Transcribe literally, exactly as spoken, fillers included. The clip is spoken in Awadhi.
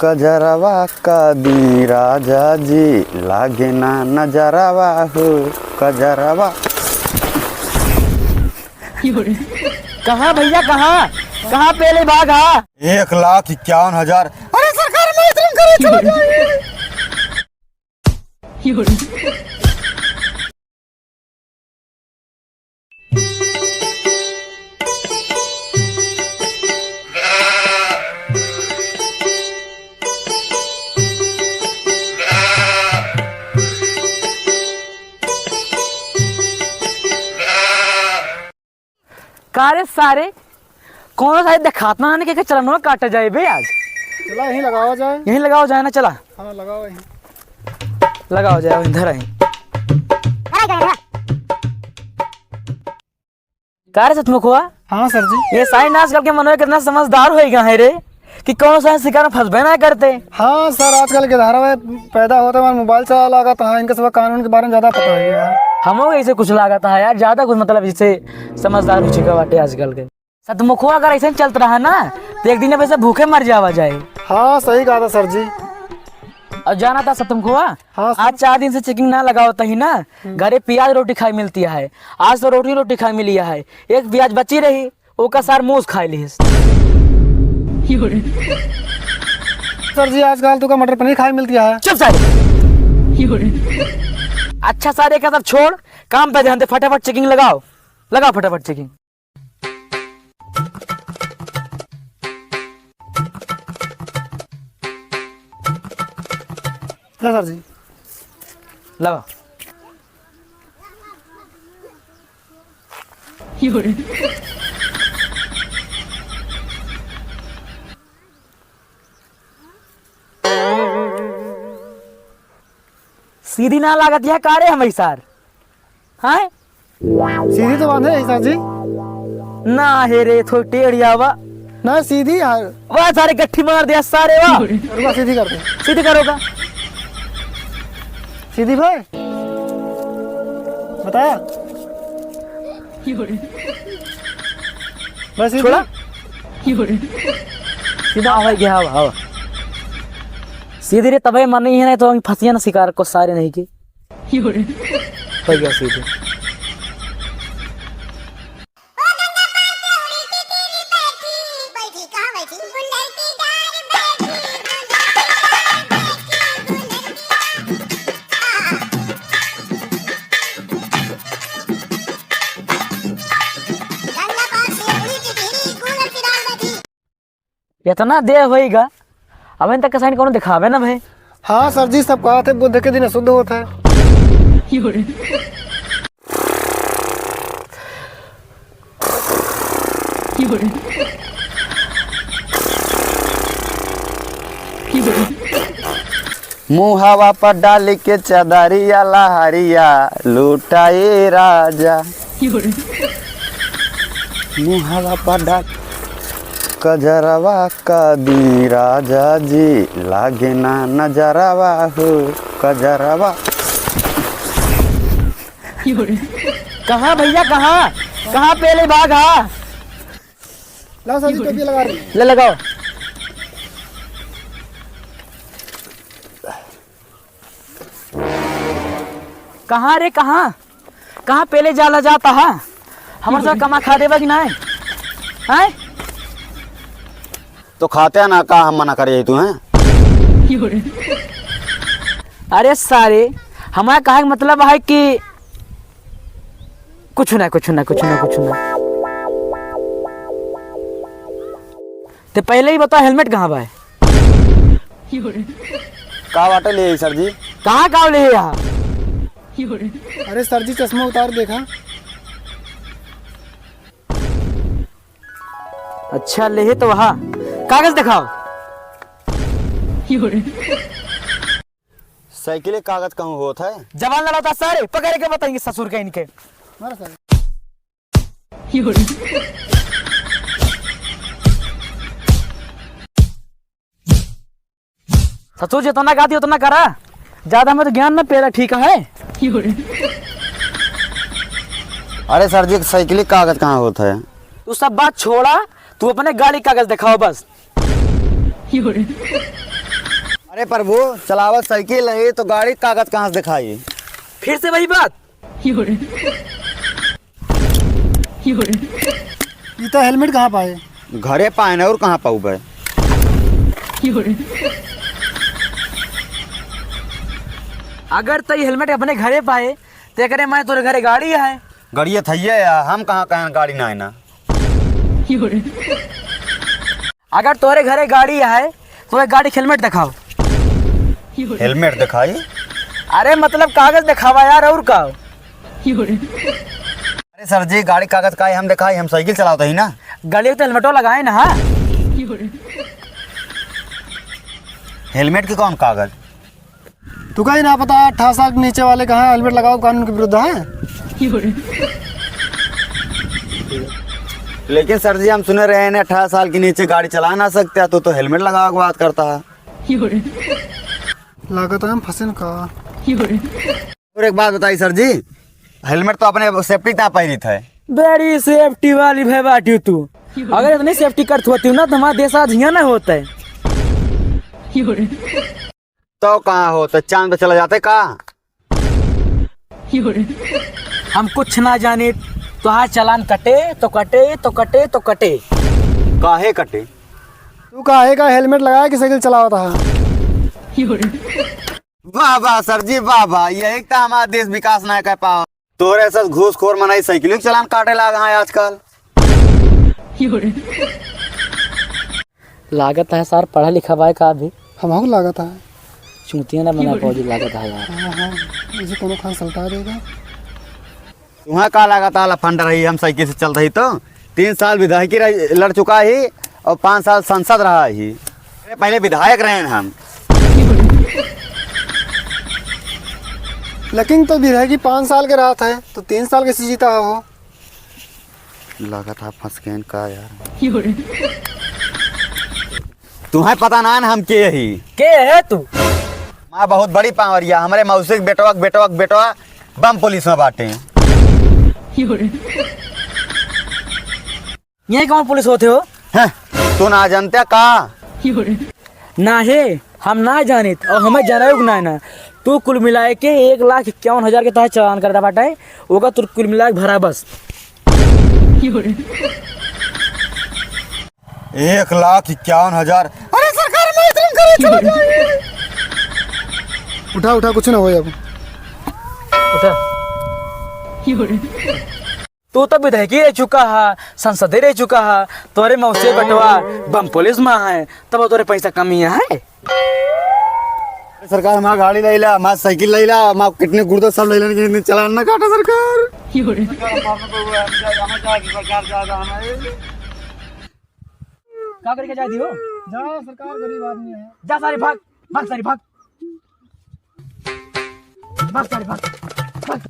कजरवा का दी राजा जी, लागे ना नजरवा हो, कजरवा। कहाँ भइया, कहाँ? कहाँ पेले भाग हा? एक लाख इक्यावन हजार। अरे सरकार, मैं इतने करे चला जाए। का रे सारे, कौनो सारे देखात ना आने के, के चलनवा काटा जाए बे आज। चला, यहीं लगावा जाए। यहीं लगावा जाए ना, चला। हाँ, लगावा यहीं। लगावा जाए, वहीं धरा ही। का रे सतमुखवा? हाँ सर जी। ये सारे ना आजकल के मनोज कितना समझदार होइ गया है रे, कि कौनो सारे शिकार में फंसबे ना करते। हाँ सर, आजकल के धारा में पैदा होते हमारे मोबाइल चला लागत है, इनके सब कानून के बारे में ज्यादा पता है यार। हमो ऐसे कुछ लागत है यार, ज्यादा कुछ मतलब जैसे समझदार हो चुका बाटे आजकल के। सतमुखवा अगर ऐसे चलत रहा ना, तो एक दिन अब ऐसे भूखे मर जावा जाए। हाँ, सही कहा था सर जी। और जाना था सतमुखवा, हाँ सर। आज चार दिन से checking ना लगावत ही ना, हम्म। घरे पियाज रोटी खाए मिलती है। आज तो रोटी रोटी खाए मिली है, एक पियाज बची रही, ओका सार मूस खाए लिहिस। सर जी, आजकल तो का मटर पनीर खाए मिलती है। चुप सारे। अच्छा सारे, का सब छोड़, काम पे ध्यान दे, फटाफट checking लगाओ, लगाओ फटाफट checking। ला सर जी। लगा। सीधी ना लागत यह का रे हमई सार? हैं? सीधी तो बांधे है सर जी। ना हे रे, थोड़ी टेढ़ आवा। ना, सीधी है। वाह, सारे गट्ठी मार दिया सारे, वाह। रुका, सीधी कर दे। सीधी करो का? सीधी भाई। बताया? बस सीधी। छोड़ा। सीधा हो गया, हवा, हवा। सीधी रे, तबे मन नहीं है, नहीं तो हम फंसिया ना शिकार को सारे नहीं के। हो गया सीधी। इतना देर होइगा, अबहिन तक कसाइन कौनो दिखावे ना भए। हाँ सर जी, सब कहत है बुध के दिन शुद्ध होत है। मुहावा पर डाल के चदरिया लहरिया लुटाए राजा। मुहावा पर डाल कजरवा का दी राजा जी, लागे ना नजरवा हो कजरवा। कहाँ भइया, कहाँ? कहाँ पेले भाग हा? लाओ सर जी, टोपी लगा रही। ले लगाओ। कहाँ रे, कहाँ? कहाँ पेले जाला जाता है? हमर सब कमा खा देबा कि नाहीं? हैं? तो खाते हैं ना, का हम मना करे तू, हैं? अरे सारे, हमारा कहे के मतलब है कि कुछ ना, कुछ ना, कुछ ना, कुछ ना। ते पहले ही बता, हेलमेट कहाँ बा है? का बाटे ले आई सर जी? कहाँ का ले आई? अरे सर जी, चश्मा उतार देखा। अच्छा, ले है तो वहाँ कागज दिखाओ। साइकिल के कागज कहूँ होत है? जबान लड़ाता सारे, पकड़ के बताएंगे ससुर के इनके। मारो सारे। ससुर जितना कहती उतना करा, ज्यादा में तो ज्ञान ना पेला, ठीक है? अरे सर जी, साइकिल के कागज कहाँ होत है? तू सब बात छोड़ा, तू अपने गाड़ी कागज दिखाओ बस। अरे प्रभु, चलावत साइकिल है तो गाड़ी कागज कहाँ से दिखाई? फिर से वही बात। ई तो हेलमेट कहाँ पाए? घरे पाए ना, और कहाँ पाउबे? अगर तो ई हेलमेट अपने घरे पाए, तो एकरे माने तोरे घरे गाड़ी है। गाड़िए थइये या, हम कहाँ कहें गाड़ी ना है ना। अगर तोरे घरे गाड़ी है, तो एक गाड़ी के हेलमेट दिखाओ। हेलमेट दिखाई? अरे मतलब कागज दिखावा यार, और का? अरे सर जी, गाड़ी कागज का है, हम दिखाई, हम साइकिल चलावत ही ना। गाड़ी तो हेलमेटो लगाए ना, हाँ? हेलमेट के कौन कागज? तू कहीं ना पता, अठारह साल के नीचे वाले कहाँ हेलमेट लगाओ, कानून के विरुद्ध है। लेकिन सर जी, हम सुने रहे हैं अठारह साल के नीचे गाड़ी चला ना सकते, तू तो हेलमेट लगावे के बात करता है। लागत है हम फंसेन का। और एक बात बताई सर जी, हेलमेट तो अपने सेफ्टी ना पहनी थे। बड़ी सेफ्टी वाली भे बाटी तू। अगर इतनी सेफ्टी करत होती ना, तो हमारा देश आज यहाँ ना होता है। तो कहाँ हो, तो चांद पे चला जाते का? हम कुछ ना जाने, तोहार चालान कटे तो कटे तो कटे तो कटे। काहे कटे? तू काहे का हेलमेट लगाए के साइकिल चलावत हा? वाह वाह सर जी, वाह वाह, यही तो हमारा देश विकास ना कर पाओ। तोरे से घूसखोर मनई साइकिल के चालान काटे लाग हैं आजकल। लागत है सर, पढ़ा लिखा बाय का अभी? हमहू लागत है। चूतिया ना बना पाओ जी, लागत है यार। हाँ, हाँ, इसे कोनो खान सलटा देगा। तुम्हें का लागत है, लफंडर ही, हम साइकिल से चल रही तो तीन साल विधायकी रही, लड़ चुका ही और पाँच साल सांसद रहा ही। अरे, पहले विधायक रहे हैं हम। लेकिन तो विधायकी पाँच साल के रहत है, तो तीन साल के से जीता हो। लागत है फंस गए का यार। तुम्हें पता ना न हम के ही। के है तू? माँ बहुत बड़ी पावरिया, हमरे मौसी के बेटवा के बेटवा के बेटवा बम पुलिस में बाटे। ये कौन पुलिस होते हो? हैं? तू ना जानते का? ना हे, हम ना जानित और हमें जानायो के ना है ना। तू कुल मिलाए के एक लाख इक्यावन हजार के तोहार चालान करता बाटे, ओका तू कुल मिलाए के भरा बस। एक लाख इक्यावन हजार। अरे सरकार, मैं इतने करे चला जाए। उठा, उठा, कुछ ना होए अब। उठा। तू तो विधायकी रह चुका है, सांसदे रह चुका है, तोरे मौसी बेटवा बम पुलिस में है, तब तोरे पैसा कमी है। सरकार, हमार गाड़ी लइला, हमार साइकिल लइला, हमार किडनी गुर्दा सब लइला, लेकिन चालान ना काटा सरकार। का करके जाए दियो? जा सरकार, गरीब आदमी है। जा सारे भाग, भाग सारे भाग। भाग सारे भाग, भाग।